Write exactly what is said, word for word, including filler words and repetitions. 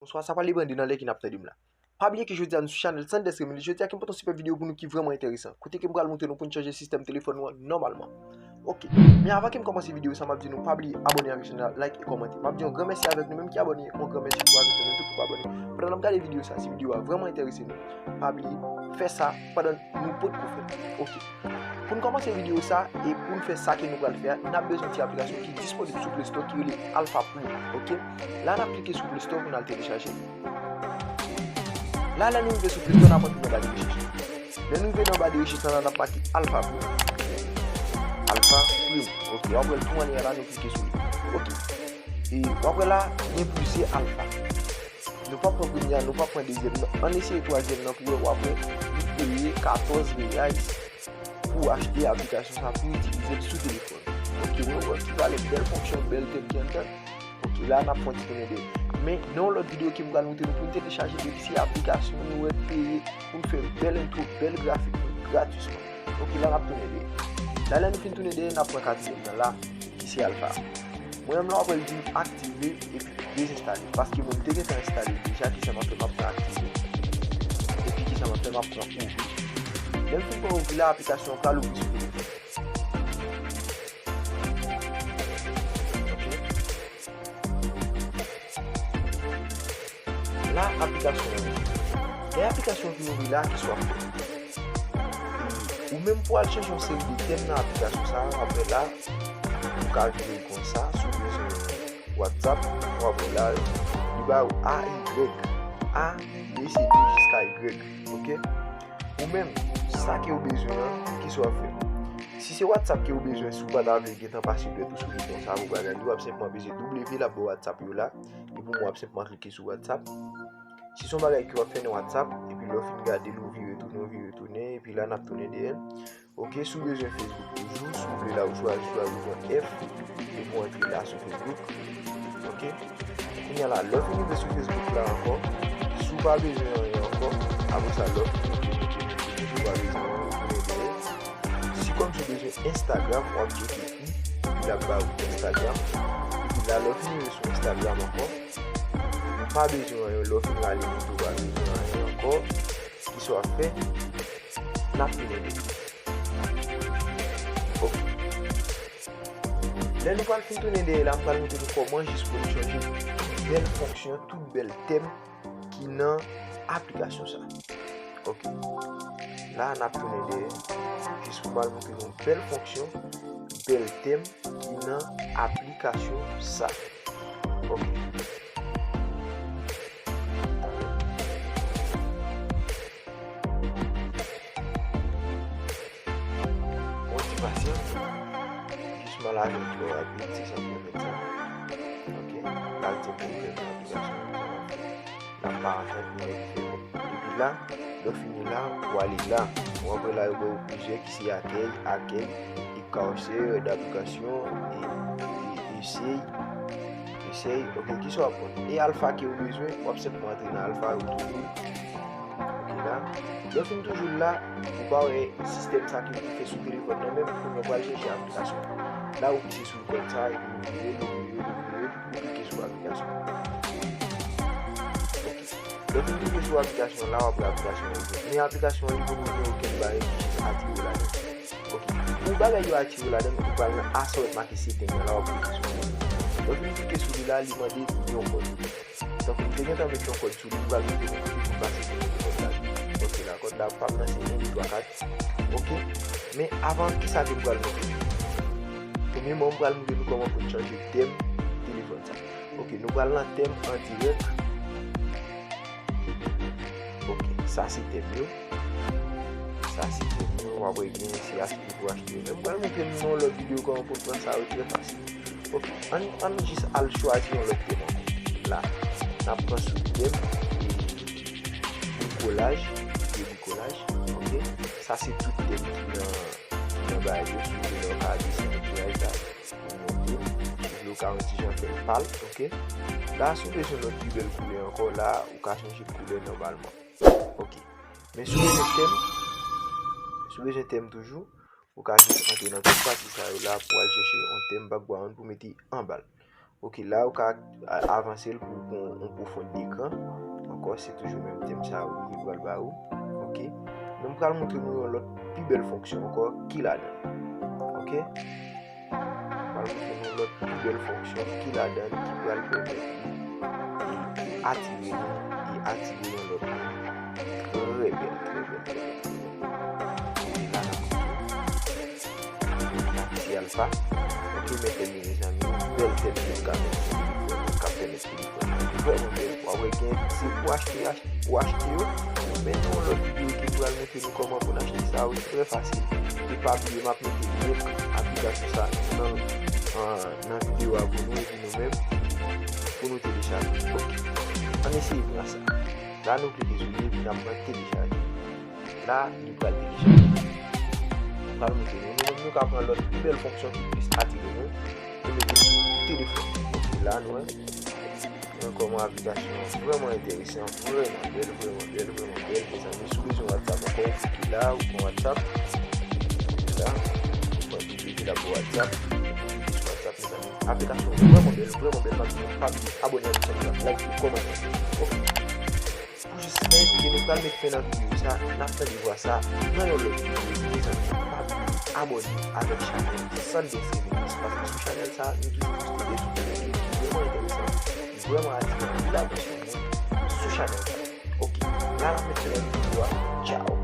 Bonswa, sa pale Brandon nan lè ke n ap tande m la. Pa bliye ke jodi a nou sou chanèl Sanders Remedy. Jodi a ke m pote yon sipè videyo pou nou ki vrèman enteresan. Kote ke m pral montre nou pou n chanje sistèm telefòn nou an nòmalman. Ok. Men avan ke m kòmanse videyo sa, m ap di nou pa bliye abòne avèk chanèl la, like e kòmante. M ap di yon gran mèsi avèk nou menm ki abòne, yon gran mèsi tou avèk nou menm tou ki pa abòne. Pandan n ap gade videyo sa, si videyo a vrèman enterese nou, pa bliye fè sa pandan nou potko fè l. Ok. Pou n kòmanse videyo sa, e pou n fè sa ke nou pral fè a, n ap bezwen ti aplikasyon ki disponib sou Play Store ki rele Alpha Pro. Ok. La n ap klike sou Play Store pou n al telechaje. La, lè nou rive sou Play Store, n ap antre nan ba de rechèch. Lè nou rive nan ba de rechèch la, n ap make Alpha Pro. Alpha Pro. Ok, w ap wè l tou anlè a la, nou klike sou li. Ok. E w ap wè la, gen plizyè Alpha. Nou p ap pran premye a, nou p ap pran dezyèm nan. Ann eseye twazyèm nan pou wè, w ap wè li peye katòz reyal pou achte aplikasyon sa pou itilize l sou telefòn. Ok, nou wè ki valè bèl fonksyon, bèl tèm ki anndan. Ok, la n ap fè yon ti tounen dèyè. Men nan yon lòt videyo ke m pral montre nou pou n telechaje depi se aplikasyon nou wè peye pou n fè bèl entwo, bèl grafik nou gratisman. Ok, la n ap tounen dèyè. La lè nou fin tounen dèyè, n ap pran katriyèm nan la, ki se Alpha. Mwen menm la w ap wè l di m aktive epi dezenstale. Paske mwen m te gentan enstale l deja, kisa m ap fè, m ap pran aktive. Epi kisa m ap fè, m ap pran ouvri. Lè m fin pran ouvri la, aplikasyon an pral ouvri sou telefòn. Ok. La, aplikasyon an ouvri. Lè aplikasyon an fin ouvri la, kisa w ap fè? Ou menm pou al chèche yon seri de tèm nan aplikasyon sa a, w ap wè la, ou ka vire l konsa, si w bezwen WhatsApp, w ap wè la, li ba ou A Y, A, B, C, D, jiska Y, ok? Ou menm, sa ke w bezwen an, kisa w ap fè? Si se WhatsApp ke w bezwen, si w pa ta vle gentan pase dwèt ou sou bouton sa pou bagay li, w ap senpman peze W, l ap ba w WhatsApp yo la, epi w ap senpman klike sou WhatsApp. Si se yon bagay ke w ap fè nan WhatsApp, epi lè w fin gade l, ou vire tounen, ou vire tounen, epi la n ap tounen dèyè. Ok, si w bezwen Facebook toujou, si w vle la, ou chwazi, chwazi bouton F, epi w antre la sou Facebook. Ok? Kounye a la, lè w fin rive sou Facebook la ankò, si w pa bezwen anyen ankò, apre sa, lè w fin rive, si w pa bezwen anyen, ou tounen dèyè. Si kòmsi w bezwen Instagram, w ap tcheke i, epi l ap ba ou Instagram. Epi la, lè w fin rive sou Instagram ankò, ou pa bezwen anyen, lè w fin rale moto, ou pa bezwen anyen ankò. Kisa w ap fè? N ap tounen dèyè. Ok. Lè nou pral fin tounen dèyè la, m pral montre nou kòman jis pou nou chanje bèl fonksyon, tout bèl tèm ki nan aplikasyon sa. Ok. La, n ap tounen dèyè. Jis pou m al montre nou bèl fonksyon, bèl tèm ki nan aplikasyon sa. Ok. Yon ti pasyans. Jis m al ajoute yon rapid, se sa pou mèt sa. Ok. L al di m pou m fèmen aplikasyon an. L ap parèt pou mèt fèmen. Epi la, lè w fini la, w ale la. W ap wè la, yo ba w plizyè ki se akèy, akèy, e kawsè, daplikasyon, e, e, e, esèy, esèy. Ok, kisa w ap pran? E alfa ke w bezwen, w ap senpman antre nan alfa, ou touche. Ok, la. Lè w fin toujou la, ou pa wè sistèm sa ki pou fè sou telefòn nan menm, pou nou pral chèche aplikasyon. La, ou pise sou ikòn sa, epi ou vire, ou vire, ou vire, ou klike sou aplikasyon. Ok. Lè w fin klike sou aplikasyon la, w ap wè aplikasyon an ouvri. Men aplikasyon an li poko gen okenn bagay ki jis atire w ladan. Ok. Pou bagay yo atire w ladan, ou pral nan asòt make setting nan la, w ap klike sou li. Lè w fin klike sou li la, li mande yon kòd. Tankou m te gentan met yon kòd sou li, m pral montre nou kote pou m pase pou mete kòd la. Ok, la kòd la, pa m nan se en, de, twa, kat. Ok. Men avan, kisa ke m pral montre nou? Premyèman, m pral montre nou kòman pou n chanje tèm telefòn sa. Ok, nou pral nan tèm an dirèk. Ok, sa se tèm yo. Sa se tèm yo, w ap wè gen se achte pou achte yo. Men m pral montre nou nan yon lòt videyo kòman pou n pran sa yo trè fasil. Ok, ann, ann jis al chwazi yon lòt tèm ankò. La, n ap pran sou tèm brikolaj, de brikolaj. Ok, sa se tout tèm ki nan, ki nan bagay yo, si w vle lè w ka desann brikolaj la. Pou monte, si w vle w ka yon ti jan fè l pal, ok. La, si w bezwen lòt pi bèl koulè ankò, la, ou ka chanje koulè nòmalman. Ok. Men si w bezwen tèm, si w bezwen tèm toujou, ou ka jis antre nan tout pati sa yo la pou al chèche yon tèm background pou mete anba l. Ok, la ou ka a- avanse l pou w pran yon pwofondè ekran. Ankò, se toujou menm tèm sa a wi ki pral ba ou. Ok. Men m pral montre nou yon lòt pi bèl fonksyon ankò ki ladan l. Ok. M pral montre nou lòt pi bèl fonksyon ki ladan l ki pral pèmèt li atire nou e atire yon lòt moun. Trè bèl, trè bèl, trè bèl, trè bèl. E la n ap montre. N ap kite alfa. Ok, men tèm yo, mezanmi, bèl tèm yo ka mete telefòn, k ap pèmèt telefòn nan vrèman bèl. W ap wè gen se pou achte, achte, pou achte yo. Men gen yon lòt videyo ki pral montre nou kòman pou n achte sa, wi, trè fasil. E pa bliye, m ap mete link aplikasyon sa nan, an, nan videyo a pou nou, epi nou menm, pou nou telechaje. Ok. Ann eseye pran sa. La, nou klike sou li, epi n ap pran telechaje. La, li pral telechaje. Pral montre nou. Nou menm, nou ka pran lòt pi bèl fonksyon ki plis atire nou. Nou mete sou telefòn. Ok, la, nou wè. Mwen kòman aplikasyon an vrèman enteresan, vrèman bèl, vrèman bèl, vrèman bèl, mezanmi. Si w bezwen WhatsApp ankò, ou klike la, ou pran WhatsApp. La, ou pran videyo ki la pou WhatsApp. Ou klike sou WhatsApp, mezanmi. Aplikasyon an vrèman bèl, vrèman bèl, pa bliye, pa bliye abòne avèk chanèl la, like, kòmante. Ok. Pou jis men, ke nou pral met fen nan videyo sa, n ap tande vwa sa nan yon lòt videyo, mezanmi. Pa bliye abòne avèk chanèl Sunday Streaming, paske sou chanèl sa, nou toujou poste de tout videyo ki vrèman enteresan, ki vrèman atire anpil atansyon moun sou chanèl sa. Ok, la n ap met fen nan videyo a. Tchaw!